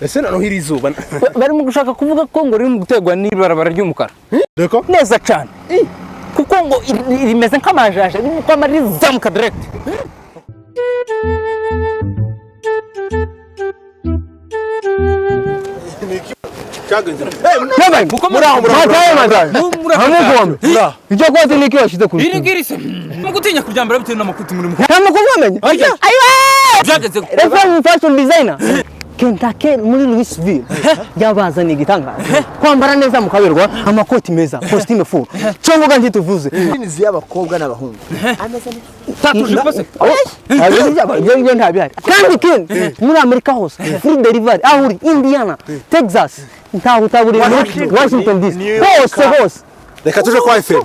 Ese noneho iri zuba Barimo gushaka kuvuga ko ngo riri mu guterwa n'ibarabara ry'umukara. Reka. Neza cyane. Kuko ngo rimeze nk'amajaja, ririmo kwama rizamuka direct. Icyo kote ni iki washyize ku Iri ngiri se mugutinya kuryambara bitewe n'amakuti muri Nta makuru wamenye? Ayiwe! Byageze Reference fashion designer Kentucky muri Louisville yabazaniye igitangaza kwambara neza mukaberwa amakoti meza costume full cyo ngoga ntituvuze Imizi y'abakobwa n'abahungu tatuje kose. Ibyo ngibyo ntabihari kandi ikindi muri Amerika hose free delivery aho uri Indiana, Texas, ntaho utaburiye Washington DC hose hose. Reka tuje kwa FM.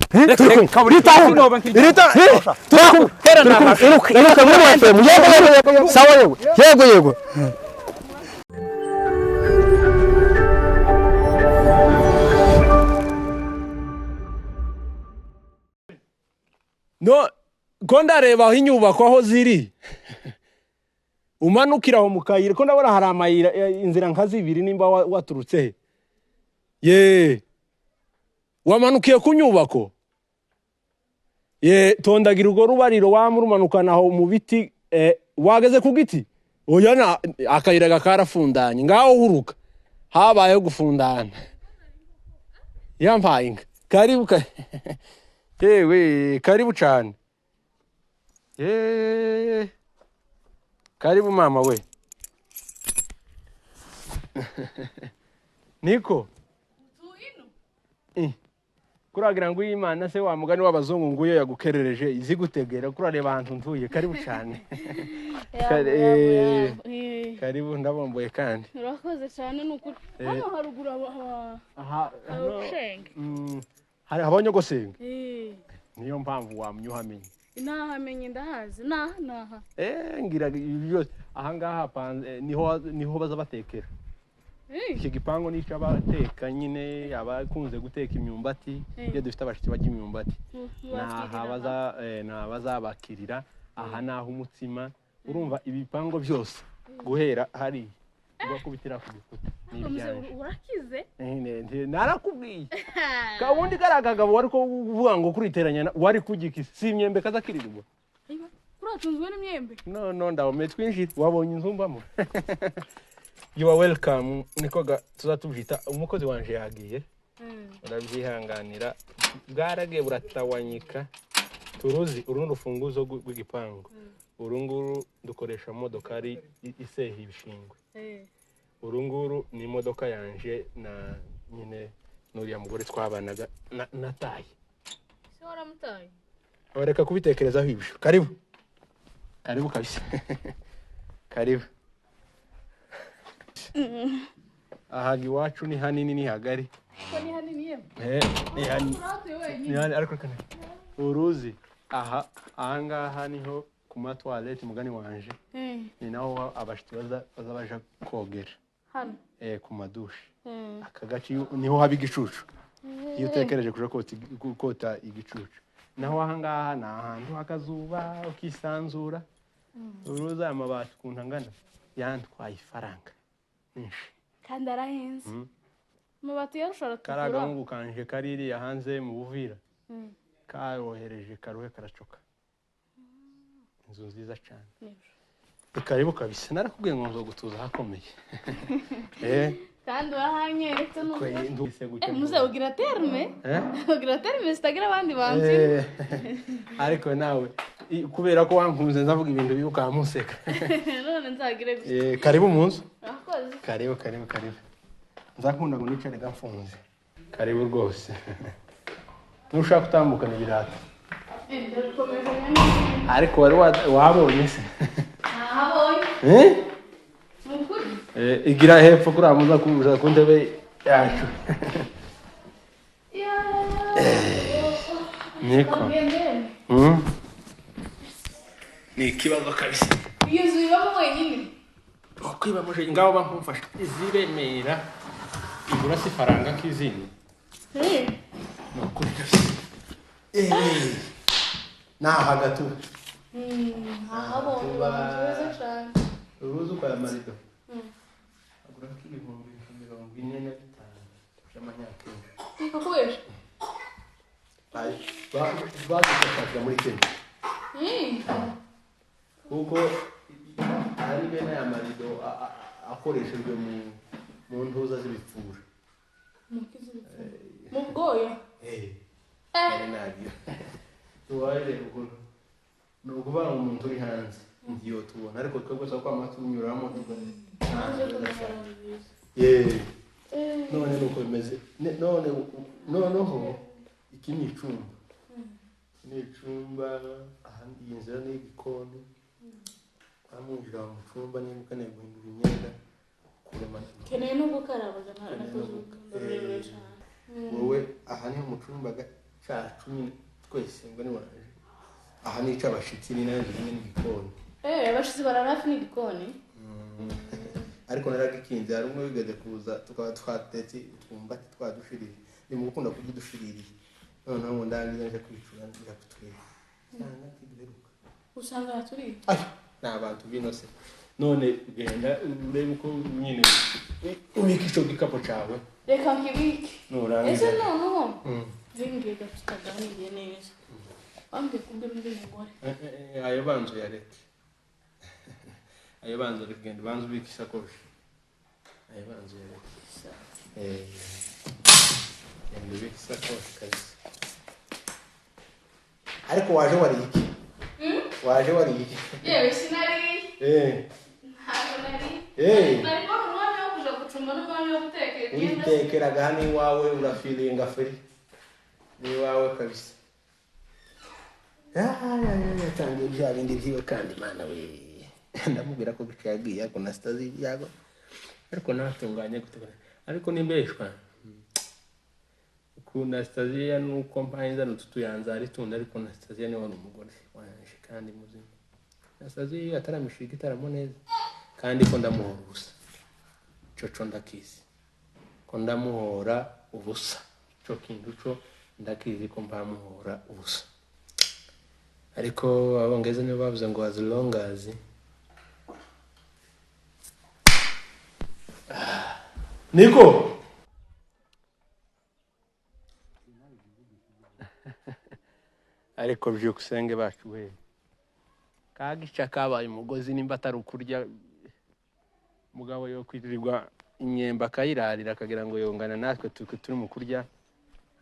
Sawa yego yego yego. No, ko ndareba aho inyubako aho ziri umanukira aho mu kayira ko ndabona hari amayira inzira nka zibiri nimba waturutse he ye wamanukiye ku nyubako ye tondagira urwo rubariro wamurumanukana aho mu biti wageze ku giti oya na akayira karafundanye ngaho huruka habayeho gufundana yampaye inka karibu yewe karibu cyane. Karibu mama we. Niko kuragira ngo Imana se wa mugani w'abazungu nguyo yagukerereje izigutegera kurareba ahantu ntuye. Karibu cyane. Karibu ndabomboye kandi. Urakoze cyane nukuri. Hano haruguru aha hano hari abanyogosenga. Niyo mpamvu wamyuhamenye. Nahamenye ndahazi naha. Ngira byose aha ngaha panze niho baza batekera. Iki gipango nico abateka nyine abakunze guteka imyumbati iyo dufite abashitsi bajya imyumbati. Naha bazabakirira aha naho umutsima urumva ibipango byose guhera hari ugakubitira ku gikuta n'ibyanje. Urakize? Narakubwiye. Kawundi karakagabo wari ko uvuga ngo kuriteranya wari kugikisi si imyembe kaza kirirwa. Uratunzwe n'imyembe? No no ndabome twinjira wabonye inzu mbamo. You are welcome niko tuzatubwita umukozi wanje yagiye. Urabyihanganira bwaragiye buratawanyika turuzi uru n'urufunguzo rw'igipangu. Uru nguru dukoresha modokari iseha ibishingwe. Uru nguru ni imodoka yanje na nyine nuriya mugore twabanaga nataye. Se waramutaye? Reka kubitekerezaho ibyo. Karibu. Karibu kabisa. Karibu. Aha iwacu ni hanini ni hagari. Ko ni hanini yemwe? Ni hanini. Ni hanini ariko kana. Uruzi aha ahangaha niho ku ma toilette mugani wanje. Ni naho abashitsi baza baja kogera. Hano. Ku madushe. Aka gace niho haba igicucu. Iyo utekereje kuja kota igicucu. Naho ahangaha ni ahantu hakazuba ukisanzura. Uruzi amabati ukuntu angana yantwaye ifaranga. Kandi arahenze. Amabati yarushora tukura. Karagahungu kanje kaririya hanze mu Buvira. Karohereje karuhe karacoka. Inzu nziza cyane. Karibu kabisa narakubwiye ngo nzogutuza hakomeye. Kandi urahanyeretse n'uko. Muze ugira terme? Ugira terme zitagira abandi bantu. Ariko nawe kubera ko wankunze nzavuga ibintu bibi ukamuseka. None nzagire gusa. Karibu mu nzu. Urakoze. Karibu karibu karibu. Nzakunda ngo nicare gamfunze. Karibu rwose. Nushaka kutambukana ibirato. Ariko wari wabonye se? Nahabonye. Mukuri. Igira hepfo kuri amuza kuza ku ntebe yacu. Niko. Ni ikibazo kabisa. Iyo nzu ibamo wenyine. Kwibamo ngaho bankumfasha iziremera igura si faranga k'izindi. Ni ukuri kabisa. Naha gato. Ahabonye nziza cyane. Uruzi kwa marido. Kugura 45,000 by'amanyakenya. Reka kubesha. Badufashije muri Kenya. Kuko ari bene aya marido akoreshejwe mu ntuza z'ibipfura. Mu bwoya. Ari nabyo. Tuwaje ukuntu ni ukuvuga ngo umuntu uri hanze ngiyo tubona ariko twebwe soko kwama tunyuramo none nuko bimeze. None noneho iki ni icumba. Ni icumba ahandi iyi nzira ni igikoni. Kwamwinjira mu cumba niba ukeneye guhindura imyenda kurema. Keneye no gukaraba natuzuka. Wowe aha ni mu cumba cyacu twese ngo ni wanje. Aha ni ic'abashitsi ni nayo nyine n'igikoni. Abashitsi barara hafi n'igikoni. Ariko naragikinze hari umwe wigeze kuza tukaba twatetse utwumbati twadushiririye. Ni mu gukunda kurya udushiririye. Noneho ngo ndangiza nje kwicura nja kutureba. Usanga ntiduheruka. Usanga yaturiye. Ayo, ni abantu binose. None ugenda urebe uko nyine ubika ico gikapo cawe. Reka nkibike. Nurangiza. Ese noneho zingiye tutaganiriye neza. Wambwiye kubwira undi mugore. Ayo banzo yareke. Ayo banzo rigenda banzo ubika isakoshi. Ayo banzo yareke. Genda ubika isakoshi kabisa. Ariko waje wariye iki? Waje wariye iki? Yewe sinariye. Ntabwo nariye. Nari kubona umwanya wo kuja gucumba n'umwanya wo guteka. Uritekeraga hano iwawe urafilinga feri. Ni iwawe kabisa. Yatangiye bya bindi byiwe kandi Imana we. Ndamubwira ko bica yagiye ariko na sitazi ibyago. Ariko natunganye gutukana. Ariko nimbeshwa. Ku Anastasia nuko mpaye nzana utuyanza ari tunda ariko Anastasia ni wari umugore wanje kandi muzima. Anastasia ataramisha igitaramo neza kandi ko ndamuhora ubusa. Coco ndakizi. Ko ndamuhora ubusa. Ico kintu co ndakizi ko mpamuhora ubusa. Ariko abongeze nibo bavuze ngo as long as Niko ariko byukusenge bacu we kagica kabaye umugozi nimba atari ukurya mugabo yo kwirirwa inyemba akayirarira akagira ngo yongana natwe turi mu kurya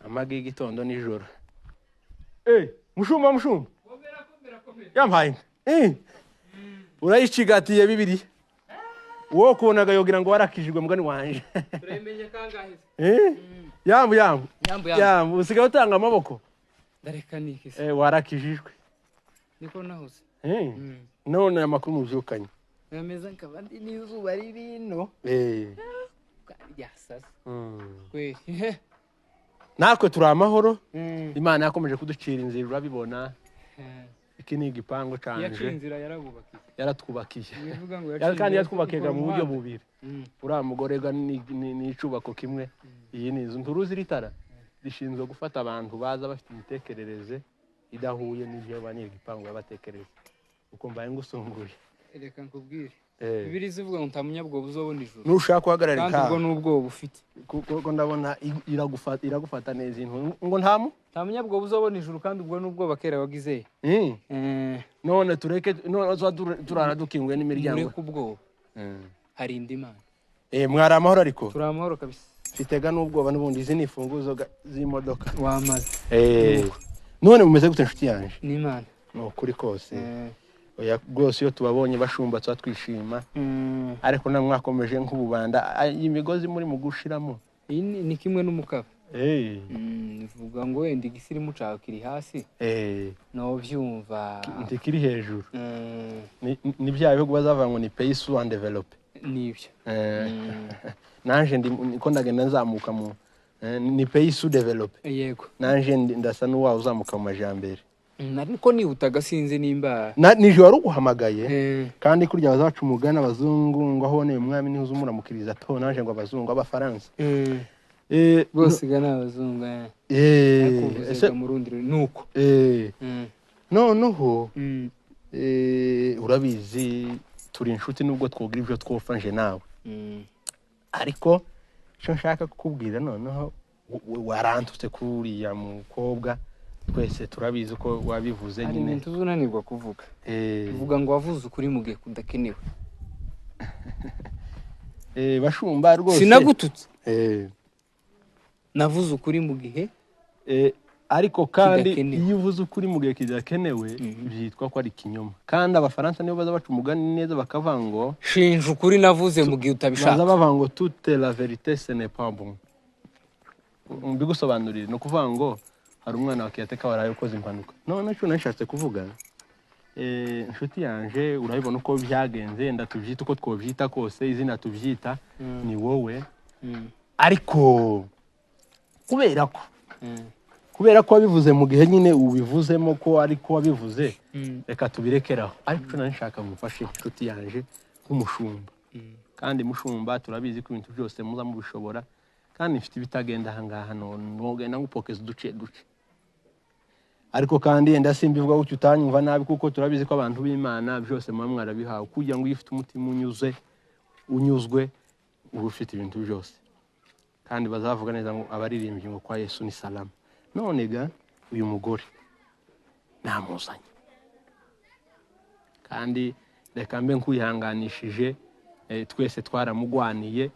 amagi y'igitondo nijoro. Mushumba mushumba yampaye urayicigatiye bibiri wowe kubonaga yogira ngo warakijijwe mugani wanje. Turayimenye kangahe se? Yambu yambu yambu usigaye utanga amaboko. Ndareka niki se? Warakijijwe. Niko nahoze. None amakuru muvyukanye. Nameza nkaba ndi n'izuba ririno. Ryasasa. Kweli. Natwe turi amahoro. Imana yakomeje kuducira inzira urabibona. Iki ni igipangu canje. Yaciye inzira yarabubakiye. Yaratwubakiye. Kandi yatwubakiye mu buryo bubiri. Uriya mugore ga ni icubako kimwe. Iyi ni inzu nturuzi ritara. Rishinzwe gufata abantu baza bafite imitekerereze idahuye n'ibyo abanyegipangu babatekereza. Uko mbaye ngusunguye. Reka nkubwire. Bibiliya ivuga ngo nta munyabwoba uzobona ijuru. Nushaka guhagarara kandi ubwo n'ubwoba ufite. Kuko ndabona iragufata neza intu ngo ntamu nta munyabwoba uzobona ijuru kandi ubwo n'ubwoba kera wagize. None tureke none turara dukinguye n'imiryango. Mureke ubwoba. Hari indi Mana. Mwari amahoro ariko. Turi amahoro kabisa. Mfitega n'ubwoba n'ubundi izi ni imfunguzo z'imodoka. Wamaze. None mumeze gute nshuti yanje? Ni Imana. Ni ukuri kose. Oya rwose iyo tubabonye bashumba tuba twishima. Ariko namwe mwakomeje nk'ububanda imigozi muri mu gushiramo. Iyi ni kimwe n'umukaba. Nivuga ngo wenda igisirimu cawe kiri hasi. No byumva. Ntikiri hejuru. Ni bya bihugu bazavuga ngo ni pays sous développé. Nibyo. Nanje ndiko ndagenda nzamuka mu ni pays sous développé. Yego. Nanje ndasa n'uwa uzamuka mu majambere. Nariko nihutaga sinzi nimba nije wari uguhamagaye kandi kurya bazaca umugana abazungu ngo aho ne umwami niho uzumuramukiriza to nanje ngo abazungu abafaransa. Bose gana abazungu. Ese mu rundi nuko. Noneho urabizi turi inshuti nubwo twogira ibyo twofanje nawe. Ariko icyo nshaka kukubwira noneho, warantutse kuri uriya mukobwa, twese turabizi ko wabivuze. Hari Nyine. ibintu uzunanirwa kuvuga. Uvuga ngo wavuze ukuri mu gihe kudakenewe. Bashumba rwose. Sinagututse. Navuze ukuri mu gihe Ariko kandi kidakenewe. Iyo uvuze ukuri mu gihe kidakenewe, byitwa ko ari ikinyoma. Kandi Abafaransa nibo baza baca umugani neza, bakavuga ngo Shinja ukuri navuze mu gihe baza utabishaka. bavuga ngo "Toute la vérité, ce n'est pas bon." Mbigusobanurire, ni ukuvuga ngo hari umwana wa kiyateka waraye ukoze impanuka. None icyo nashatse kuvuga, inshuti yanje, urabibona uko byagenze. Ndatubyita uko twobyita kose, izina tubyita ni wowe. Ariko kubera ko wabivuze mu gihe nyine ubivuzemo ko ariko wabivuze, reka tubirekeraho. Ariko icyo nari nshaka mufashe, inshuti yanje, nk'umushumba, kandi mushumba turabizi ko ibintu byose muza mubishobora, kandi mfite ibitagenda ahangaha, none nogenda ngupokeza uduce duce. Ariko kandi yenda simbivuga gutyo utanyumva nabi, kuko turabizi ko abantu b'Imana byose muba mwarabihawe, kugira ngo iyo ufite umutima unyuze, unyuzwe, uba ufite ibintu byose. Kandi bazavuga neza ngo abaririmbyi ngo kwa Yesu ni salama. None ga uyu mugore namuzanye, kandi reka mbe nkwihanganishije. Twese twaramugwaniye.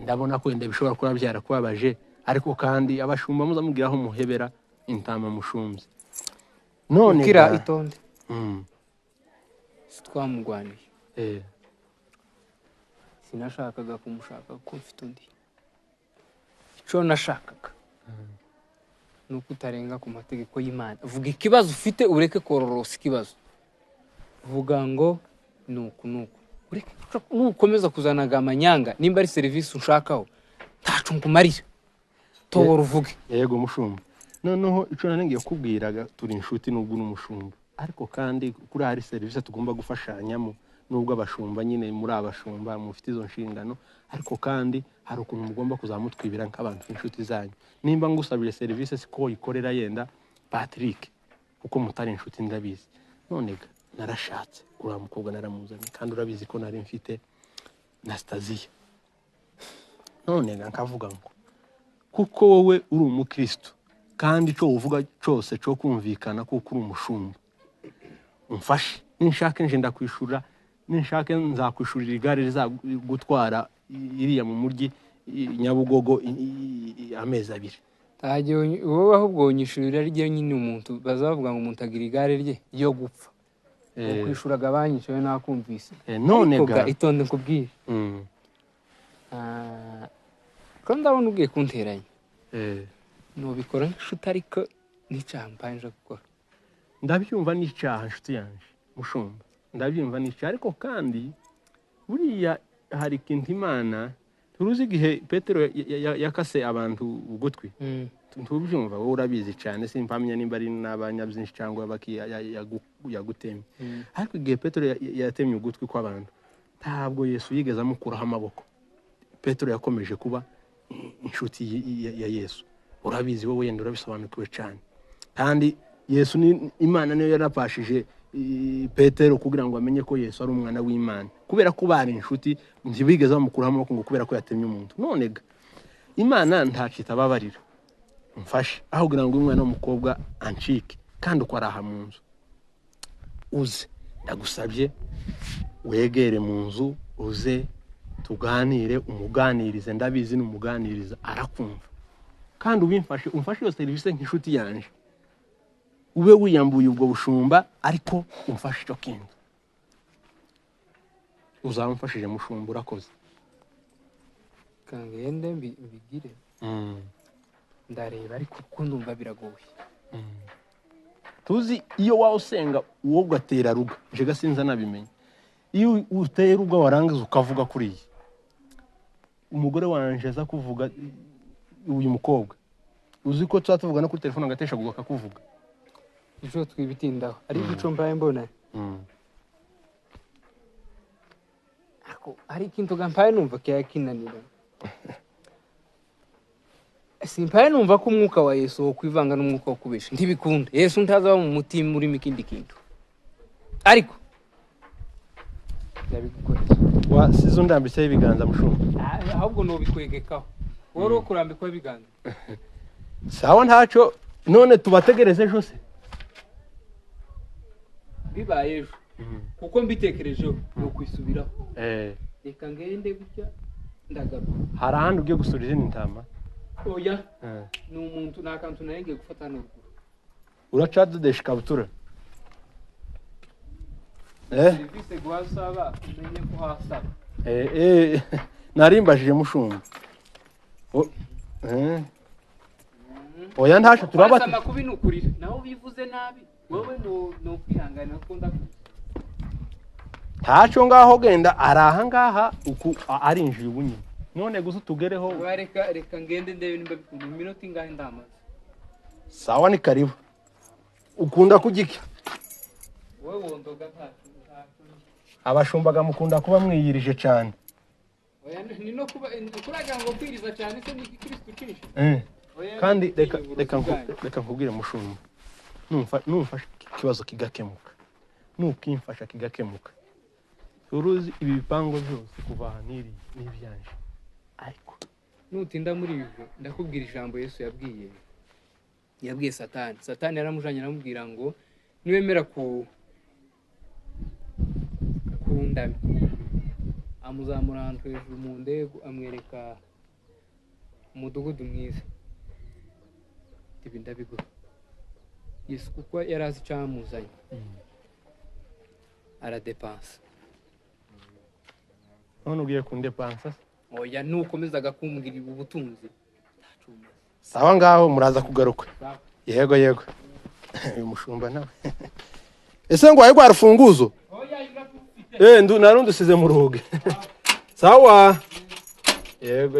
Ndabona ko wenda bishobora kuba byarakubabaje, ariko kandi abashumba muza mubwira aho muhebera intama mushumbye. None Ukira ga itonde. Twamugwaniye. Sinashakaga kumushaka kuko mfite undi. Icyo nashakaga ni uko utarenga ku mategeko y'Imana. Vuga ikibazo ufite, ureke kororosa ikibazo. Vuga ngo ni uku nuku, ureke nukomeza kuzanaga amanyanga. Nimba ari serivisi unshakaho, ntaco nkumarira. Tobora uvuge. Yego mushumba. Noneho icyo nari ngiye kukubwiraga, turi inshuti nubwo uri umushumba, ariko kandi kuri hari serivisi tugomba gufashanyamo. Nubwo abashumba nyine muri abashumba mufite izo nshingano, ariko kandi hari ukuntu mugomba kuzamutwibira nk'abantu b'inshuti zanyu. Nimba ngusabire serivisi, siko yikorera yenda Patrick, kuko mutari inshuti, ndabizi. None ga narashatse uriya mukobwa, naramuzanye, kandi urabizi ko nari mfite na Staziya. None ga nkavuga ngo kuko wowe uri umukristo, kandi icyo uvuga cyose cyo kumvikana, kuko uri umushumba, umfashe. Ninshaka nje ndakwishura, ninshaka nzakwishurira igare rizagutwara iriya mu mujyi Nyabugogo amezi 2. Ntagihe wowe ahubwo unyishurira rye nyine. Umuntu bazavuga ngo umuntu agira igare rye yo gupfa. Ukwishuraga banyishyuye, nakumvise. None Ariko ga ga itonde nkubwire. Ko ndabona ugiye kunteranya. Nubikora nk'inshuti, ariko n'icyaha mpaye nje gukora. Ndabyumva n'icyaha, inshuti yanjye mushumba, ndabyumva n'icyaha. Ariko kandi buriya hari ikintu Imana turuzi, igihe Petero yakase abantu ugutwi. Ntubyumva wowe, urabizi cyane, simpamya nimba ari n'abanyabyinshi cyangwa baki yagutemye. Ariko igihe Petero yatemye ugutwi kw'abantu, ntabwo Yesu yigeze amukuraho amaboko. Petero yakomeje kuba inshuti ya Yesu. Urabizi wowe, wenda urabisobanukiwe cyane. Kandi Yesu ni Imana, niyo yarafashije Petero kugira ngo amenye ko Yesu ari umwana w'Imana. Kubera ko bari inshuti, ntibigeze bamukuraho amaboko ngo kubera ko yatemye umuntu. None ga Imana ntacyo itababarira. Mfashe aho kugira ngo umwana w'umukobwa ancike, kandi uko araha mu nzu. Uze, ndagusabye, wegere mu nzu, uze tuganire, umuganirize. Ndabizi numuganiriza arakumva. Kandi ubimfashe, umfashe iyo serivisi nk'inshuti yanje, ube wiyambuye ubwo bushumba, ariko umfashe icyo kintu. Uzaba umfashije mushumba, urakoze. Kangende mbigire. Ndareba, ariko kuko ndumva biragoye. Tuzi iyo waba usenga, uwo ugatera ruga, njega sinza nabimenya. Iyo uteye ruga warangiza ukavuga kuriya umugore wanje aza kuvuga uyu mukobwa, uzi ko tuba tuvuga no kuri telefone agatesha akakuvuga. Ejo twibitindaho, ariko ico mbaye mbona ako hari ikintu gampaye numva kiyakinanira. Simpaye numva ko umwuka wa Yesu wo kwivanga n'umwuka wo kubesha ntibikunda. Yesu ntazaba mu mutima urimo ikindi kintu, ariko ndabigukorera. Wasize undambitseho ibiganza, mushumba. Ah, ahubwo nobikwegekaho wowe wo kurambikwaho ibiganza. Sawa, ntaco. None tubategereze ejo se? Bibaye ejo, kuko mbitekerejeho ni ukwisubiraho. Reka ngende gutya, ndagaruka. Hari ahandi ugiye gusura izindi ntama? Oya. Ni umuntu, ni akantu nari ngiye gufata hano ruguru. Uracadodesha ikabutura, eh? Serivisi guhasaba, umenye ko hasaba. Narimbajije, mushumba. Oya, ntaco, turaba. Kwasama kubi ni ukurira naho bivuze nabi wowe no kwihanganira kuko ndakuzi. Ntaco, ngaho genda. Ari aha ngaha uku arinjiye ubu nyine. None gusa utugereho. Oya, reka ngende ndebe nimba bikunda. Mu minota ingahe ndamaze? Sawa, ni karibu. Ukunda kurya iki? Wowe wondoga, ntacyo ndya. Abashumbaga mukunda kuba mwiyirije cyane. Oya, ni no kuba kuragira ngo kwiriza cyane se ni Kristo ucisha? Oya, Kandi ni reka uburozi reka bwanyu. Reka nkubwire, mushumba. Numfasha ikibazo kigakemuka, nukimfasha kigakemuka, uruzi ibi bipangu byose kuva aha n'iri n'ibyanje, ariko Nutinda muri ibyo, ndakubwira ijambo Yesu yabwiye Satani. Satani yaramujanye, aramubwira ngo niwemera ku kundamya, amuzamura ahantu hejuru mu ndego, amwereka umudugudu mwiza. Ibi ndabiguha. Yesu, kuko yari azi icyamuzanye, aradepansa. None ugiye kundepansa se? Oya, nukomezaga kumbwira ubutunzi, ntaco bumaze. Sawa, ngaho muraza kugaruka. Sawa. Yego, uyu mushumba nawe ese ngo waye rwa rufunguzo? Oya, urafite. Eh, ndu narundi usize mu rugi. Sawa, yego.